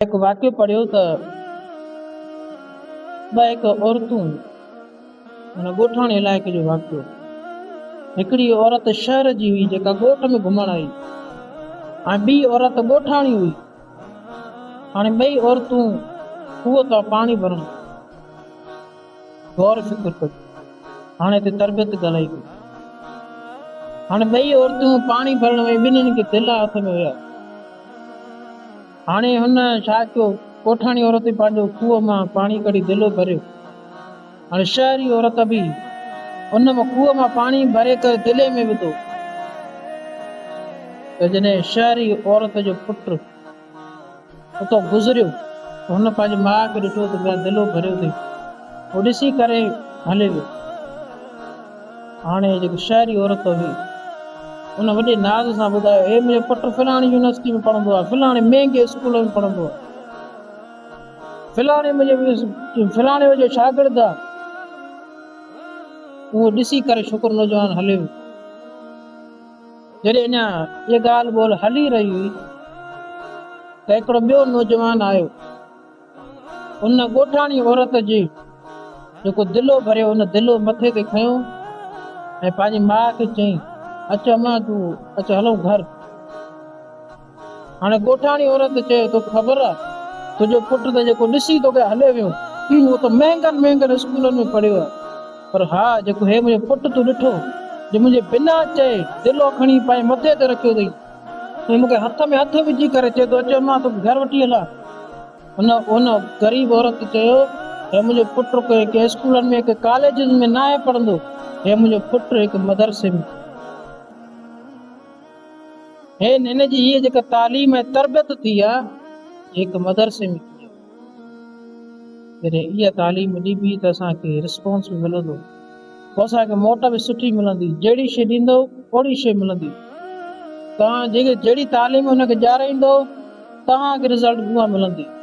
هڪ واقعو پڙهيو ته ٻه هڪ عورتون معنيٰ ڳوٺاڻي علائقي جو واقعو هڪڙي عورت شهر جي هئي جيڪا ڳوٺ ۾ گهمڻ آئي ۽ ٻي عورت ڳوٺاڻي هئي هاڻي ٻئي عورتون کوهه تان پاڻي ڀرڻ غور فڪر ڪجو هاڻي هتي تربيت ڳالهائي پئي. هاڻي ٻئي عورتون پاڻي ڀرڻ ويون ٻنهين کي دلا هٿ ۾ هيا. هاڻي هن ڇا ڪيو ڳوٺاڻي عورت به پنهنجو کوهه مان پاڻي ڪڍي دلو ڀريو. هاڻي شهري عورت به ان کوهه مان پاڻي ڀري ڪري دلي ۾ وڌو ته جڏهن شهري عورت جو پٽ اتان گذريو ته هن پنهنجي ماء کي ڏٺو ته ٻيا دلو ڀريو اٿئي. هو ڏسي ڪري هلي ويو. هاڻي جيڪا شهري عورت هئي، ان وڏي ناز سان ٻڌايو، هي منهنجو پٽ فلاڻي يونيورسٽي ۾ پڙهندو آهي، فلاڻي مهنگي اسڪول ۾ پڙهندو آهي، فلاڻي منهنجي فلاڻي جو شاگرد آهي. اهو ڏسي ڪري شڪر نوجوان هليو ويو. جڏهن اڃا اها ڳالهه ٻولهه هلي رهي هئي ته هڪڙو ٻيو نوجوان آيو. ان ڳوٺاڻي عورت جي جيڪو دلو ڀريو ان دلو مٿي تي کنيو ۽ پنهنجي ماء کي چيائين، اچ امان تون اچ هلون گهر. هاڻي ڳوٺاڻي عورت چيو، توکي خبر آ تنهنجو پٽ ته جيڪو ڏسي توکي هليو ويو اهو ته مهنگن مهنگن اسڪولن ۾ پڙهيو آ پر ها جيڪو هي منهنجو پٽ تون ڏٺو جو منهنجي بنا چئي دلو کڻي پنهنجي مٿي تي رکيو اٿئي ۽ مون کي هٿ ۾ هٿ وجهي ڪري چئي ٿو اچ امان توکي گهر وٺي هلان. هن ان غريب عورت چيو، هي منهنجو پٽ ڪنهن اسڪولن ۾ ڪنهن ڪاليجن ۾ ناهي پڙهندو هي منهنجو پٽ هڪ مدرسي ۾. هن هن جي هيء جيڪا تعليم ۽ تربيت ٿي آ، هڪ مدرسي ۾ ٿي آ. جڏهن اها تعليم ڏبي ته اسان کي رسپانس به ملندو. پوء اسان کي موٽ به سٺي ملندي. جهڙي شيء ڏيندؤ، اوڙي شيء ملندي. توهان جهڙي تعليم هن کي ڏيارائيندؤ، توهان کي رزلٽ به اها ملندي.